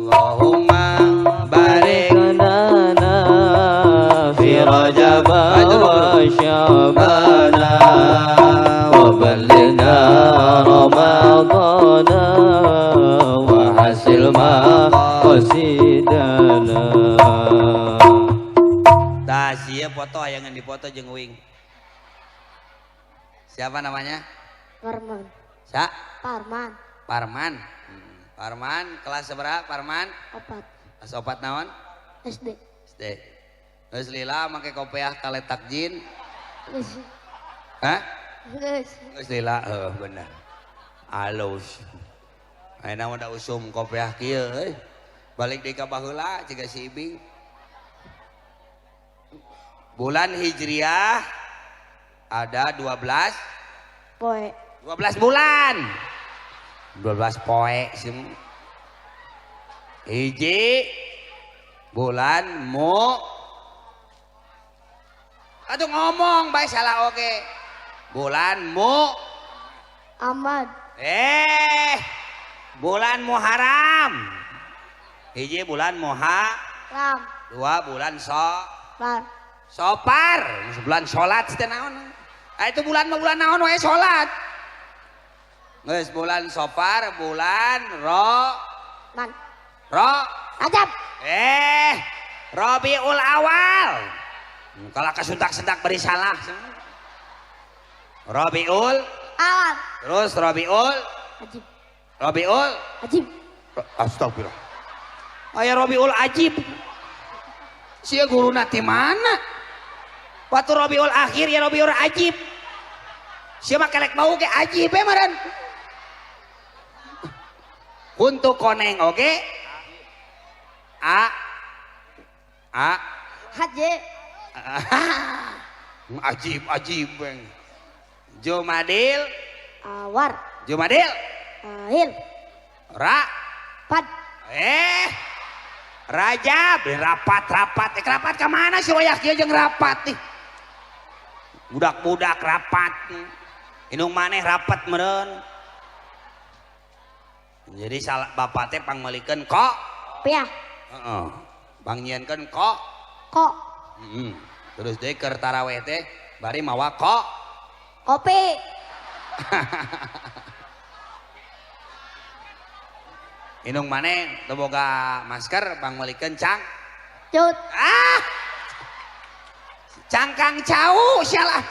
Allahumma barik lana fi Rajab wa Sya'bana wa ballighna Ramadana wa hasil maqasidana. Tah sia foto ayangan dipoto jeung uing. Siapa namanya? Parman. Sa? Parman. Parman. Parman kelas seberapa Parman? 4. Kelas 4 naon? SD. SD. Geus lila make kopiah kaletak jin. Geus. Hah? Geus. Geus lila heuh bener. Alus. Ayeuna mah da usum kopiah kieu euy. Balik deui ka baheula jiga si Ibing. Bulan Hijriah ada 12 poe. 12 bulan. 12 poe sih. Hiji bulan mu. Aduh ngomong bae salah oke. Bulan mu Ahmad. Bulan Muharram. Hiji bulan Muharram. 2 bulan Sopar. Sopar, bulan salat teh naon? Ah itu bulan mah bulan naon wae salat. Geus bulan Sopar, bulan Ro Man. Ro Rajab. Rabiul Awal. Kalau kesuntak-sentak beri salah. Rabiul Awal. Terus Rabiul Ajib. Rabiul Ajib. Astagfirullah. Aya Rabiul Ajib. Sia guruna ti mana? Waktu Rabiul Akhir ya Rabiul Ajib. Sia mah kelek bau ge ajib we meureun. Kuntu koneng oge. A A Haji. Ajib ajib beng. Jumadil Awar. Jumadil Akhir. Ra Pad. Rajab rapat-rapat. Rapat ke mana sih wayah kieu jeung rapat nih? Budak-budak rapat. Indung maneh rapat meureun. Jadi salah bapak teh pangmeulikeun kok. Piah. Heeh. Pangnyieunkeun kok. Kok. Heeh. Terus deui keur taraweh teh bari mawa kok. Kopi. Indung maneh teu boga masker pangmeulikeun cang. Cut. Ah. Cangkang cau sialah.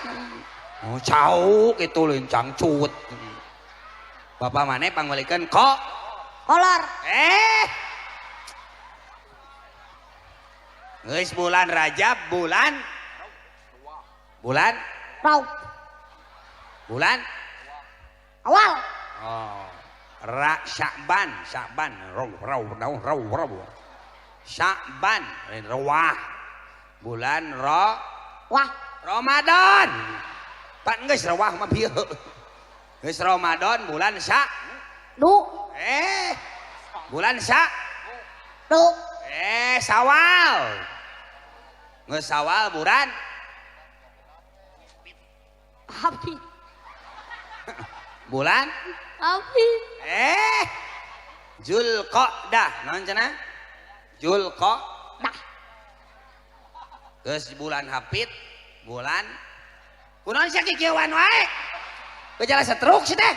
Oh cau kitu lain cangcut. Bapak maneh pangmeulikeun kok. Kolor. Geus bulan Rajab, bulan bulan Rau. Bulan Awal. Oh. Ra Sya'ban, Sya'ban, raw raw raw raw raw. Sya'ban, rawah. Bulan ro wah. Ramadan. Pan geus rawah mah bieu. Geus Ramadan bulan Sya. Du. Bulan Sya. Du. Sawal. Geus Sawal bulan Hapi. Bulan Hapi. Julqa'dah. Naon cenah? Julqa'dah. Geus bulan Hafid, bulan kunaon sia kikieuan wae? Gejala stroke sih teh.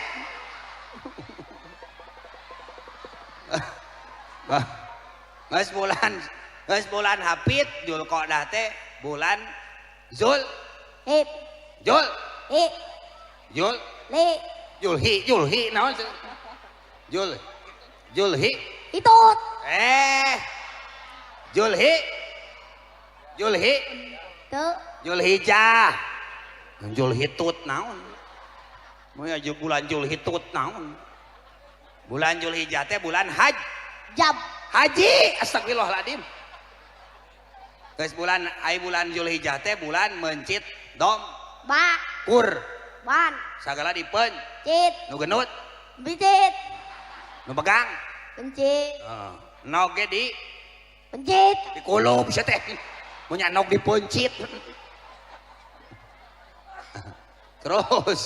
Geus bulan Hafid, Julqa'dah teh bulan Zul Hib. Jul Hi. Jul Li. Julhi, Julhi naon sih? Jul Julhi Hitut. Julhi Julhi Teu. Julhijjah. Julhitut naon? Mun aya bulan Julhitut naon? Bulan Julhijjah teh bulan haj. Jab. Haji, astagfirullahaladzim. Geus bulan ai bulan Julhijjah teh bulan mencit dom. Ba. Kur. Wan. Sagala dipen. Cit. Nu genut. Bicit. Nu pegang. Pencit. Heeh. Nog ge di pencit. Dikulub sia teh. Mun nya nog dipencit. Terus.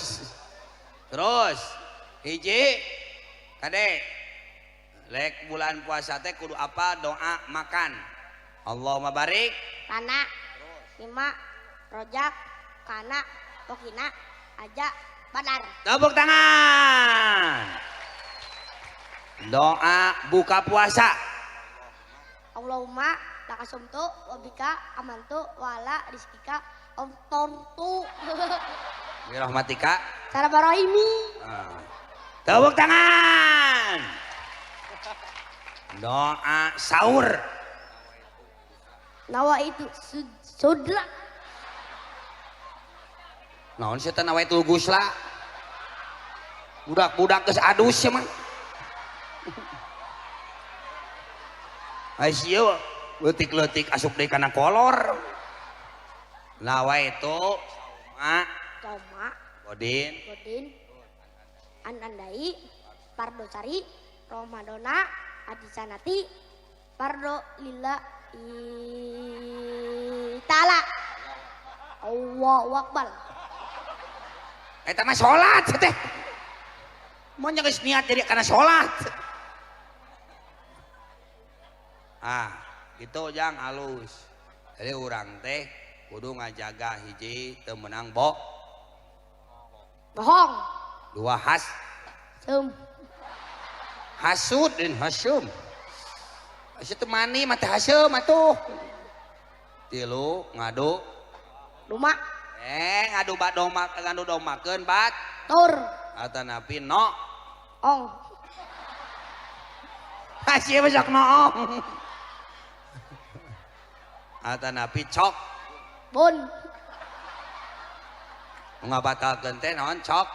Terus hiji kade Lek bulan puasa teh kudu apa doa makan. Allahumma barik lana lima rojak kana pokina aja badar. Tepuk tangan. Doa buka puasa. Allahumma lakasumtu wabika amantu wala rizkika omtortu. Birahmatika sarabarohimi. Tepuk tangan. Doa sahur. Nawa itu sudra. Naon sih teh nawa itu gusla. Budak-budak geus adus ya mah. Ayo leutik-leutik asup deui kana kolor. Nawa itu ma Toma Godin Godin Anandai Pardosari Romadona Adisanati Pardo Lila Itala Allahu Akbar. Eta mah salat teh. Mun geus niat jadi kana salat. Ah, gitu jang halus. Jadi urang teh kudu ngajaga hiji teu meunang bohong. Dua has sum. Hasud dan hasum. Asa teu mani mah teh hasum atuh. Tilu ngadu doma. Ngadu bat doma ngadu domakeun bat tur. Atanapi no ong. Hasil besok noong. Atanapi cok bun. Ngabatalkeun teh naon cok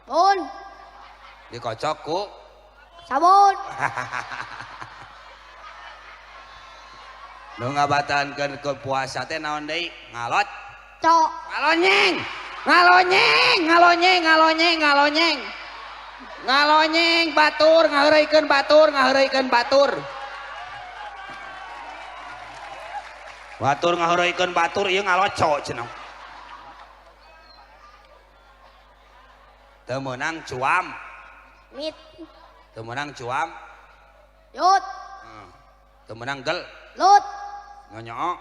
bun. Dikocok ku sabun. Nu ngabatalkeun ke puasa teh naon deui? Ngalot cok. Ngalonyeng. Ngalonyeng, ngalonyeng, ngalonyeng, ngalonyeng. Ngalonyeng batur, ngaheureuykeun batur, ngaheureuykeun batur. Batur ngaheureuykeun batur ieu ngaloco cenah. Teu meunang cuam. Mit. Teu meunang cuam. Yut. Teu meunang gel. Lut. Nyonyoo.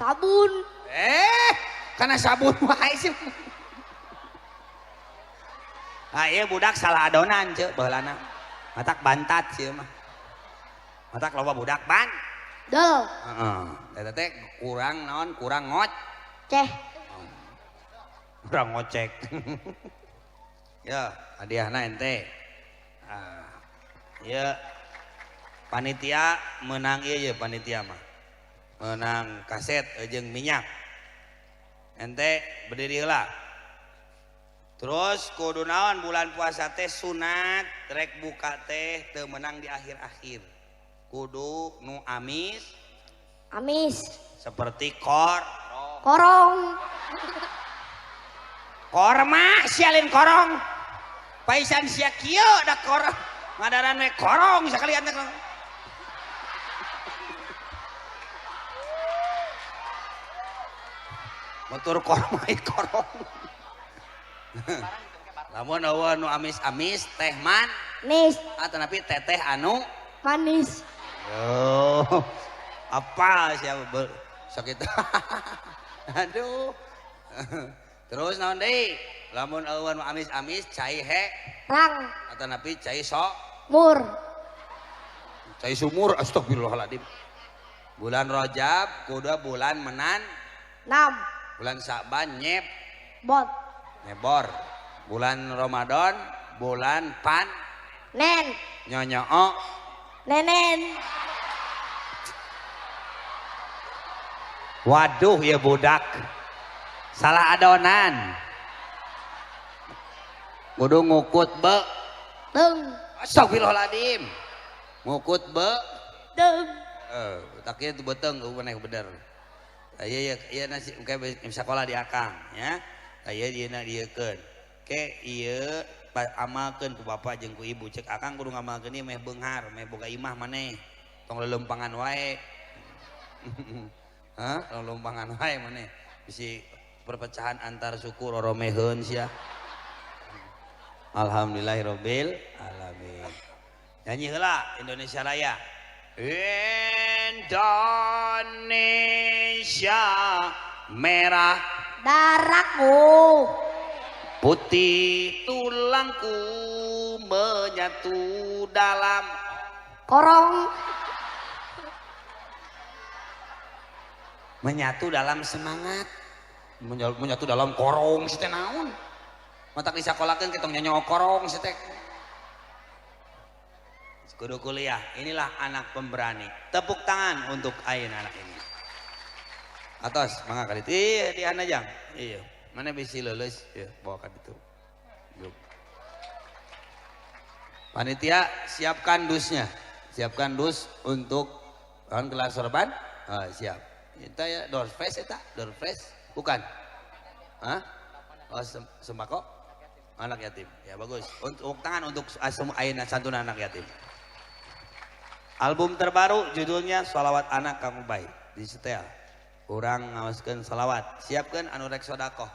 Sabun. Karena sabun wae sih. Ah ieu budak salah adonan ceu baheulana. Matak bantat sieun mah. Matak loba budak ban. Del. Heeh. Eta teh kurang naon? Kurang ngoc. Ceh. Kurang ngocek. Ya, hadiahna ente. Ah. Ieu panitia menang ieu ye panitia mah. Menang kaset jeung minyak. Ente berdiri heula. Terus kudu naon bulan puasa teh sunat rek buka teh teu meunang di akhir-akhir. Kudu nu amis. Amis. Seperti kor. Korong. Korma sialin korong. Paisan sia kieu da korong. Ngadaran we korong sakalian teh. Motor korma korong. Lamun eueuh nu amis-amis teh man nis atanapi teteh anu manis. Yo, apa siapa sakit. Aduh. Terus naon deui? Lamun eueuh nu amis-amis cai he rang atanapi cai sok mur. Cai sumur astagfirullahaladzim. Bulan Rajab kudu bulan menan nam. Bulan Sa'ban nyep bot nyebor. Bulan Ramadan bulan pan nen nyonyoo nenen. Waduh ya budak salah adonan. Kudu ngukut be deng. Astagfirullahaladzim. Ngukut be deng. Taknya itu beteng maneh bener. Iya iya nasi kayak sekolah di akang ya. Aya dieuna dieukeun. Ke ieu amalkeun ku bapak jeung ku ibu cek akang kudu ngamalkeun ieu meh beunghar, meh boga imah maneh. Tong lelempangan wae. Hah? Tong lelempangan wae maneh. Bisi perpecahan antar suku roromeheun sia. Alhamdulillahirabbil alamin. Nyanyi heula Indonesia Raya. Indonesia merah Darahku. Putih tulangku menyatu dalam Korong. Menyatu dalam semangat, menyatu dalam korong si teh naon matak disakolakeun ketong nyanyi korong si teh kudu kuliah. Inilah anak pemberani. Tepuk tangan untuk ayeuna anak ini. Atos mangga ka ditu. Iya di ana jang. Iya, mana bisi leuleus ieu bawa ka ditu. Yuk. Panitia siapkan dusnya, siapkan dus untuk kan gelar sorban. Ah, siap. Kita ya door fresh eta, door fresh bukan? Hah? Oh, sembako anak yatim. Ya bagus. Untuk tangan untuk semua ayeuna santunan anak yatim. Album terbaru judulnya Salawat Anak Kang Ubay di setel. Urang ngaoskeun salawat. Siapkeun anu rek sodakoh.